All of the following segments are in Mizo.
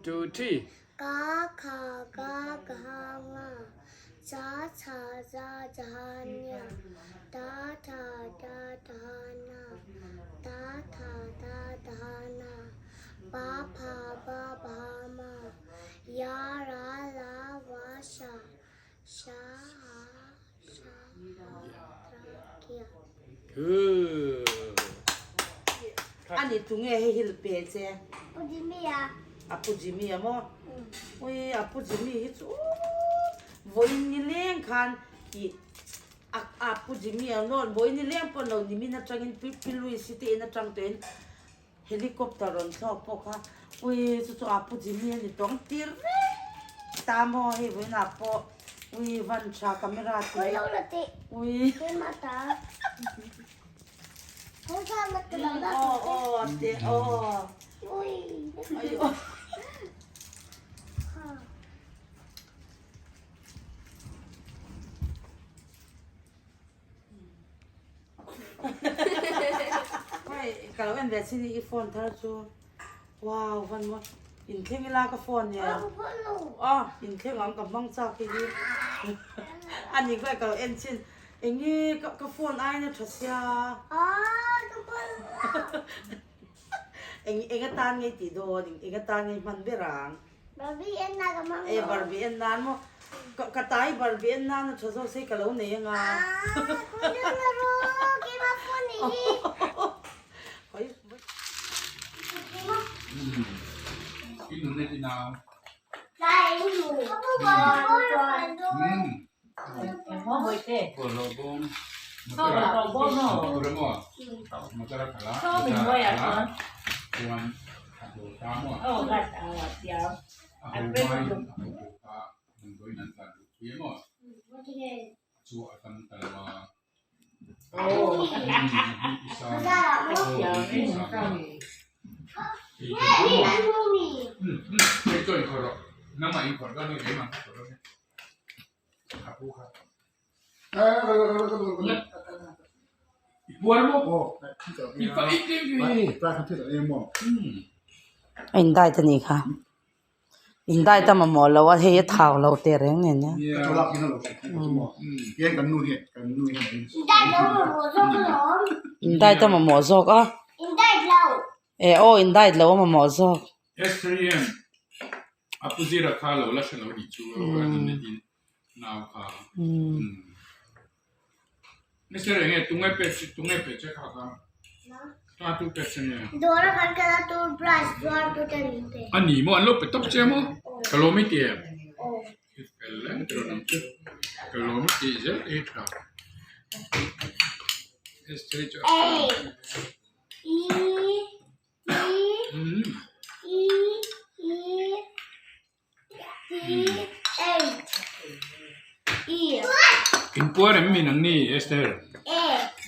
2 3. Ka kha ga gha nga cha chha ja jha nya ta tha da dha na ta tha da dha na pa pha ba bha ma ya ra la wa sha sha ha sha ha tra kya. Good. Ani tunge hei hi pe che? Pu Jimmy a. A Pu Jimmy a maw? Ui a Pu Jimmy hi chu vawiin ni leng khan ih a a Pu Jimmy a nawn vawiin ni leng pawh lo nimin atangin Pi Pi Louis te in atang tawhin helicopter rawn thlawk pawh kha ui chu chu a Pu Jimmy a ni tawng tir reng ta maw hei vawiin ah pawh ui van tha camera te ui. Ka lo en ve chin i phone thar chu wow van maw inthleng ila ka phone nia ah inthleng ang ka hmang chak hi hi ani kha ka lo en chin Enge ka phone aiin a tha sia. Eng eng atan ngei tih dawn eng atan ngei hman ber ang. Barbie en nan ka hmang E Barbie en nan maw ka ka tai Barbie en nan a tha zawk sei ka lo nei anga. A in diet a nih kha in diet a mamawh lo a hei a thau lo teh reng nen nia. In diet a mamawh zawk a e aw in diet lo a mamawh zawk. A pu zira kha lo la hre lo ni chu a nun na tin nau kha Mister enge tunge pe chi tunge pe che kha kha ta tu pe che nge Dawra kan kal a toothbrush zuar tu te min pe. A ni maw an lo pe tawp che maw ka lawm i ti em i fel reng tawh ang chu ka lawm i tih zel te hi tha A E Inpuar em min ang ni Esther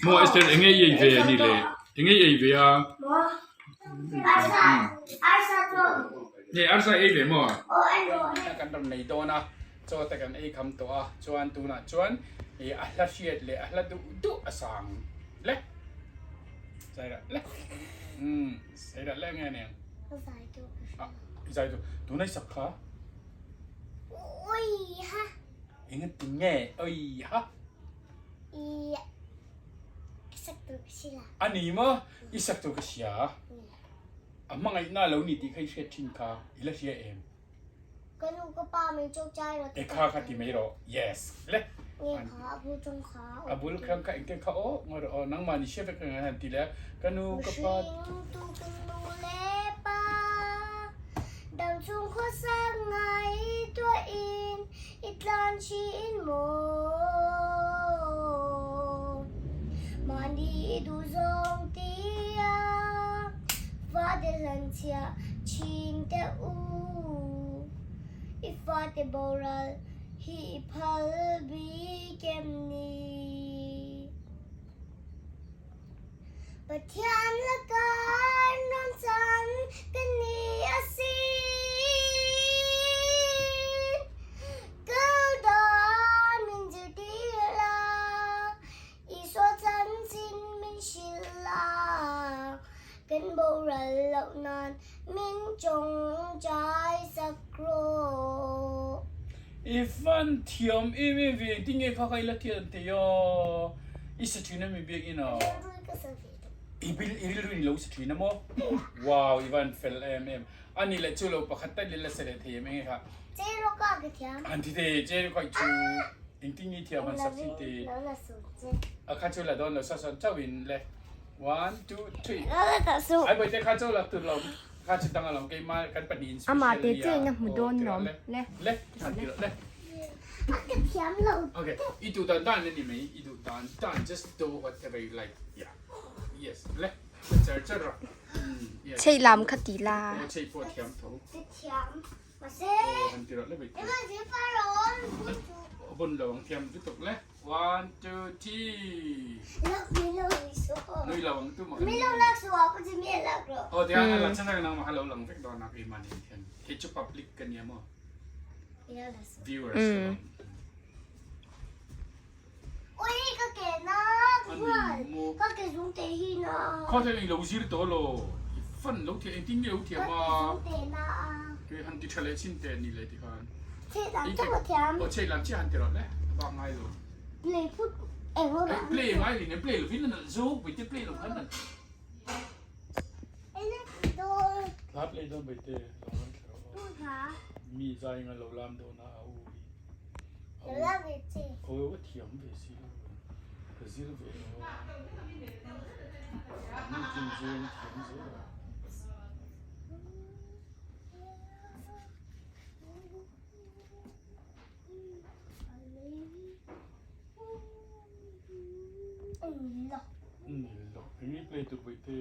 maw Esther enge i ei ve a ni le enge i ei ve a nge arsa i ei ve maw kan rawn nei dawn a chaw te kan ei kham tawh a chuan tunah chuan ih a hla hriat leh a hla duh duh a sang le. Zai le. Zai le nge neng. Zai tu. Ah, zai tu. Tu nei sak kha. Oi ha. Eng ti nge oi ha. I sak tu ka sia. Ani mo i sak tu ka sia. A hmangaih na lo ni ti kha i hriat thin kha i la hria em. Ka nu ka pa min chawk chai rawh. E kha kha ti mai rawh. Yes. Le. Nge kha a bul chung kha. A bul kha kha engtin kha aw ngawi rawh aw nangmah ni hria vek reng han ti le ka nu ka pa. Mihring tu ka nu le pa dam chung khawsak ngaihtuahin i tlan thin maw? Mahni i duh zawng tia fate hlanchhiah thin teh u. I fate boral hi i phal bik em ni? Pathian lakah rawn chan ka ni a si. Kal dan min zirtir la, Isua chanchin min hrilh a, kan boral loh nan min tawngtai. I van thiam em em ve engtin nge kha kha i la thiam thei a i sa thin ami biakinn a i bil i rilru in lo sa thin a maw wow i van fel em em ani leh chu lo pakhat tal i la sa leh thei em enge kha han ti te che ro ka i chu engtin nge i thiam han sak si te a kha chu la dawn lo sa sawn chauh in le one two three ai bawihte kha chu lak tur lo. Kha chu dang alawm keimah kan pahnih in special Amah te nia. chiah in a hmu Aw, dawn ti rawh lawm le. le. Le, han ti rawh le. A ka thiam lo. Okay, i duh dan dan a ni mai, i duh dan dan just do whatever you like. Yeah. Yes, le. La char char rawh. Mm, yes. Chei lam kha ti la. Aw, chei pawh a thiam tho. Ka thiam. Mahse. Aw, han ti rawh le bai. Ema zir pa rawn bun chu. Bun lo ang thiam lutuk le. One, two, three. Lak mi lo nui su. Nui lo ang tu mah. Mi lo lak su a pu mi lak ro. Oh, tiang ala chana nang mah lo lang vek dawn nak iman in hian. Kei chu public ka nia mo. Viewers. Mm. Oi ka ke na. Ka ke zung te hi na. Kho te lo zir to lo. I fan lo the engtin nge lo thiam a. Zung te na. Ke han ti thale chin te ni le ti khan. Chei lam chauh a thiam. Aw chei lam chiah han ti rawh le, a bak ngai lo. Play phut eng ho dah. Play ngai li nen play lovin a nalh zawk Baite play lo khan nalh. Eng a dawn. Hla play dawn Baite lo ngai thla rawh aw. Tu hla. Mi zai nga lo lam dawn a a u hi. Lo lam ve che. Aw ka thiam ve si lo. Ka zir ve lo. Ni tin zir an thiam zel a. Eng i play tur vaih te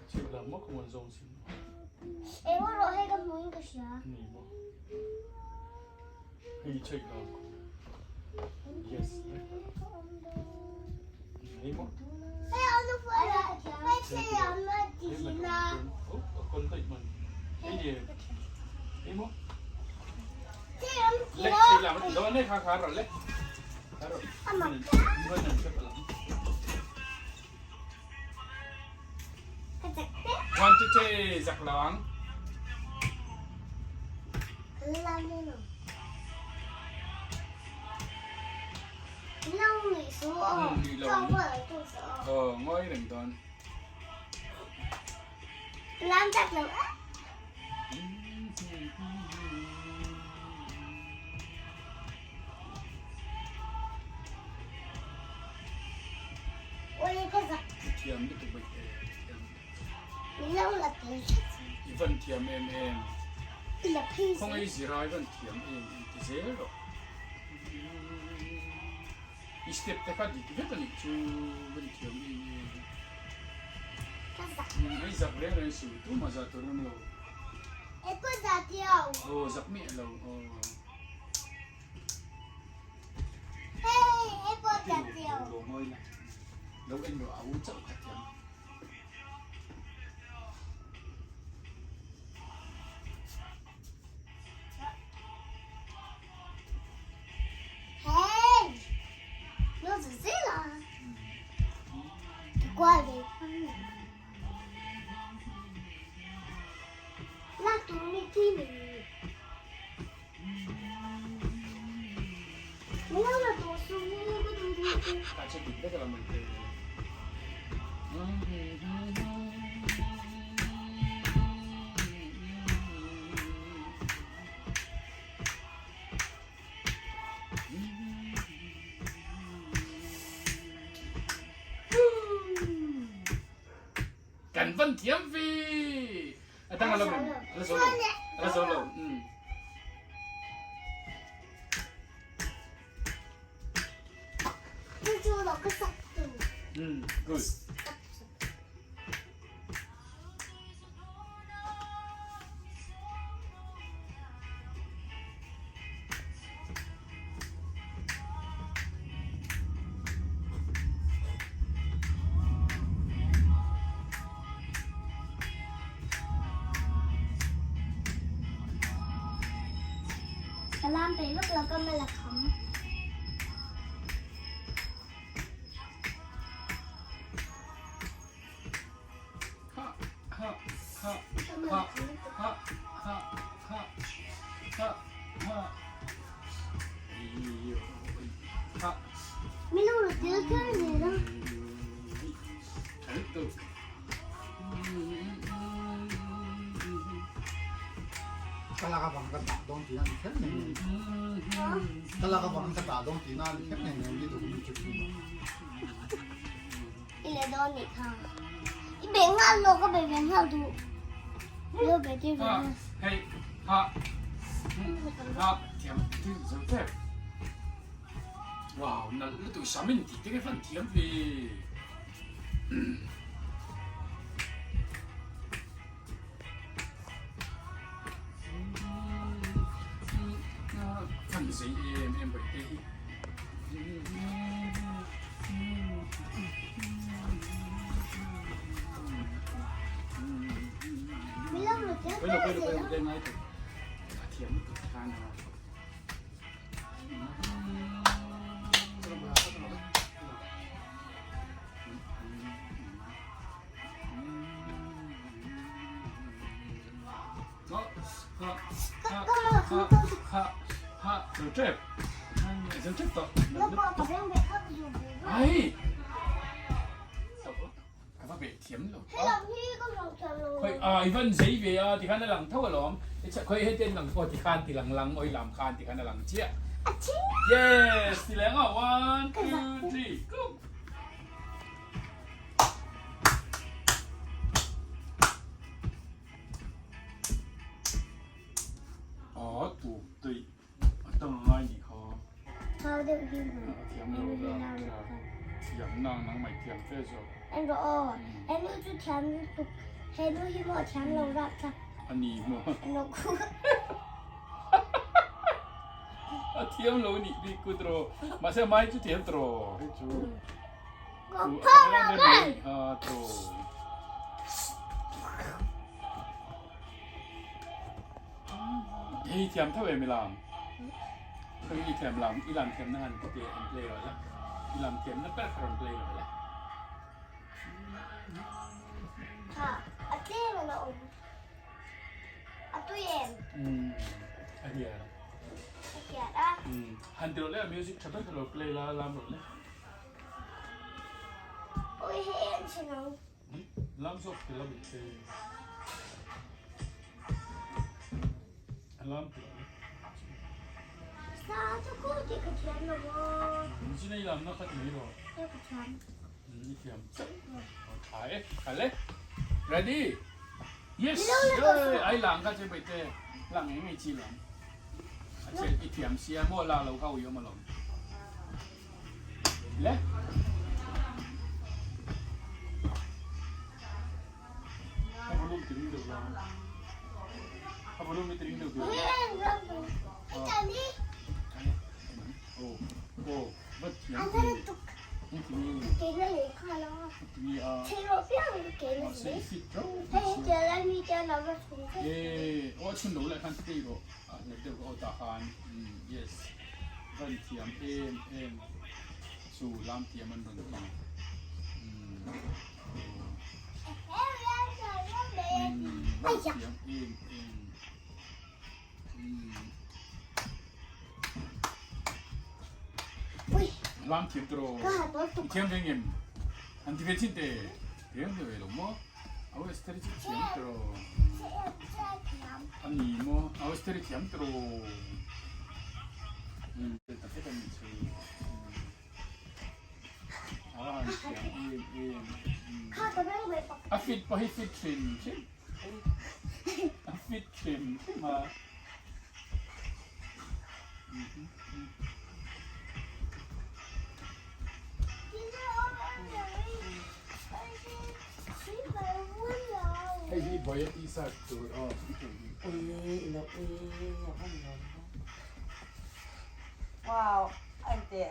chhip lam maw ka muan zawng sin Eng rawh hei ka hmuin ka hria ni maw hei check lam yes hei maw Hei anu fu ala hei chhei lam na ti na Oh a kon daih man hei ni hei maw Le chhei lam ti dawn e kha kha rawh le kha rawh One two three zak lo ang. Aw ngawi reng dawn. Thiam lutuk bai te thiam. I van thiam em em. Khawngaih zira i van thiam em em ti zel rawh. I step te kha dik vek a nih chu van thiam em em. Hei zak reng reng suh tumah zah tur awm lo. Aw zak miah lo aw. Lo ngawi la lo en rawh a u chauh kha thiam. Kan van thiam ve. A dang a lo em? A la zo lo. A la zo lo. Mm. Mm, good. Ka lam peih vak lo ka mala kham. Ha ha ha ha ha ha ha ha. Ka lak avang ka dah dawn tihna a ni kher mai. Ka lak avang ka dah dawn tihna a ni kher mai ni duh min chu thin. I le dawn nih kha. I be nghal lo ka be ve nghal duh. Lo be tir ve nghal. Hei ha ha thiam thil zo tep. Wow nalh lutuk samin tih te kha thiam ve. Fan zei em em bai te hi. Pelo pelo pelo te ngai te. A thiam lutuk khan a. I van zei ve a tikhan a lang tho alawm khawi hetian lang pawh tikhan ti lang lang awi lam khan tikhan a lang chiah yes ti leng a 1 2 3 go. Aw tu tui a tang ngai nih kha. Thau deuh hi ma. A thiam lo la thiam nang nang mai thiam fe zawk. En rawh aw he nu chu thiam lutuk he nu hi maw thiam lo rap tha. A ni maw. En rawh khu. A thiam lo nih bik ku tiraw mahse mai chu thiam tiraw hei chu. Hei thiam tho em i lam? Khoi i thiam lam, i lam thiam na han ti an play rawh la. I lam thiam na ber kha rawn play rawh la. Ha, a tlem a la awm. A tui em? A hiar. A hiar a. Han ti rawh le, a music tha ber kha lo play la, lam rawh le. Ui hei an chhe nang. Lam zawk ti lam in che. A lam ti lam. Sa chu ku ti ka thiam lo wo. Ni nei lam na kha ti mai ro. Ka thiam. Ni thiam. Tha e. Kale. Ready? Yes. Ai lang ka che bai te. Lang ngai ngai chi lam. A che i thiam sia mo la lo ka ui om alom. Le. A volume ti ring deuh la. A volume ti ring deuh deuh. Oh, oh, vat thiam ti. Van thiam em em chu lam thiam an rawn ti. Van thiam em em. Lam thiam tiraw? Thiam ve ngem? An ti ve chin te. Thiam ve lo maw? Aw Esther chu thiam tiraw? A ni maw? Aw Esther thiam tiraw? Ta vek a ni chu. A thiam em em. A fit pawh hi fit hrim hrim. A fit hrim hrim a. Hei hi Boya t-shirt tur aw. Ui ilo ui a van nuam ve. Wow ente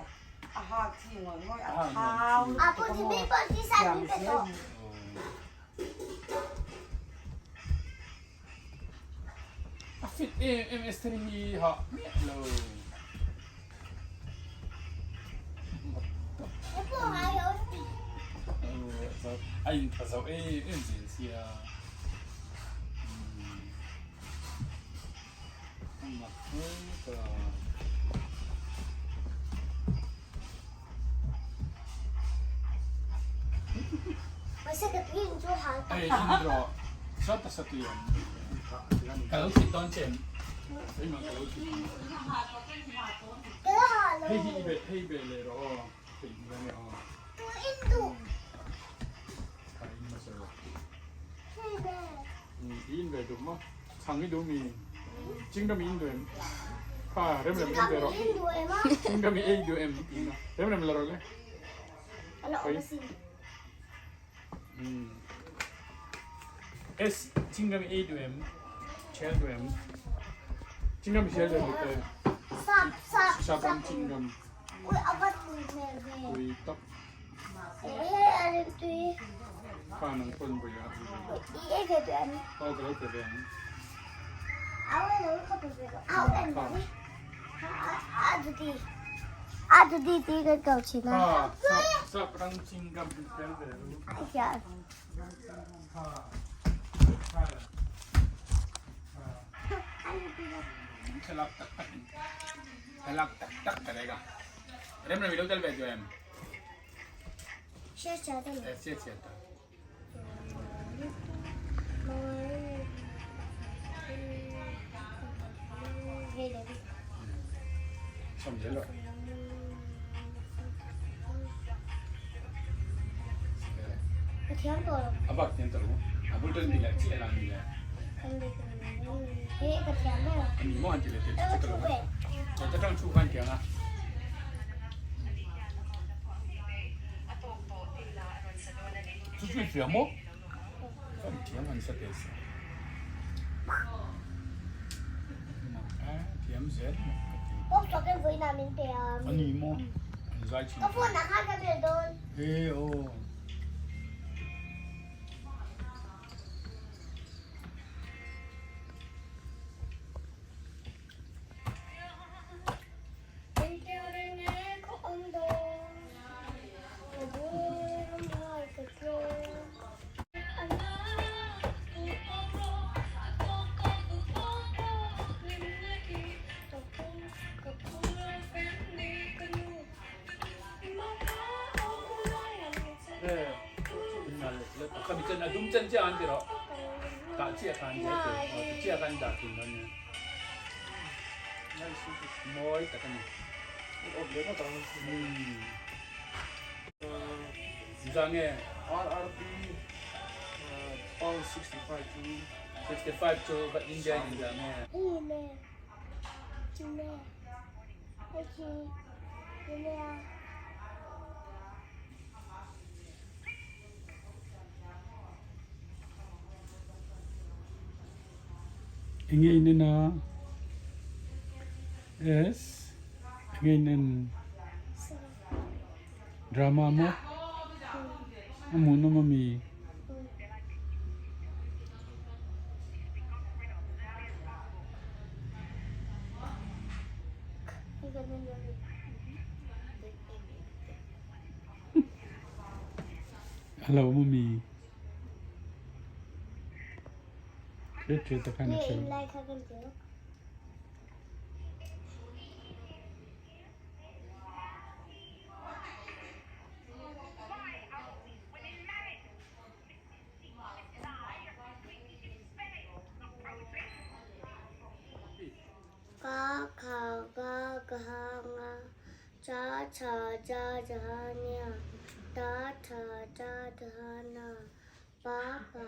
a hak chi ngawih ngawih a thau lutuk a maw siam zel hi. A fit em em Esther hi hah miah lo. A in tha zo em em zel sia. Mak ka. Hei in rawh sata sati em ka lo thit dawn che em keimah ka lo thit hei hi i bet hei ve leh rawh aw theih ni ange aw ka in hmasa rawh i in ve duh maw chhang i duh mi chingdam i in duh em kha rem rem in ve rawh chingdam i ei duh em rem rem la rawh le S chingam ei duh em chel duh em chingam chel duh em te Sap sap sap ram chingam Ui a va tui hmel ve. Tui tak. He a rim tui. Kha nang pawn vawi a. I ei ve duh em? Aw ka lo pe ve ang. Au e lo ka pe ve lo. Au em ni. A du di. A du di ti ka kau thin a. Kha sap sap ram chingam chel ve ru. Ya. Kha kha thlalak tak tak thlalak tak tak ka lei ka. Rem rem i lo tel ve duh em? Hriat chiat a ni. Hriat chiat a. Sawm zel rawh. Ka thiam tawh lo. A bak thiam tawh lo. A bul tan ni leh chiah la ni leh. He ka thiam ber. A ni maw an ti leh teh chu ka lo. Ta tang thu khan tiang a. Chu chu i hria maw? Chuan thiam han sa teh se. Thiam zel mak ka ti. Pawp chawk in vawiin ah min pe a. A ni maw? An zai thin. Ka phone ah khan ka bel dawn. E aw. Khami chan a dum chan chiah an ti rawh. Tah chiah khan zel tur. Aw ti chiah khan dah thin dawn nia. Mawi tak a ni. Zah nge? RRB pound 65 chu. 65 chu India in zah nge? Enge in en a? S Enge in en? Drama maw? A hmuhnawm ami? A lo awm ami? Hriat hriat te khan a hre lo. Ka kha ga gha nga cha chha ja jha nya ta tha ta dha na pa pa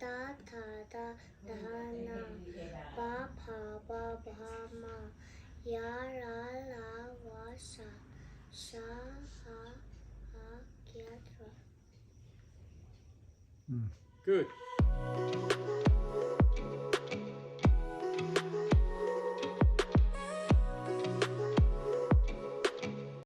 ta tha ta dha na pa pha pa bha ma ya ra la wa sha sha ha ha kya tra. Good.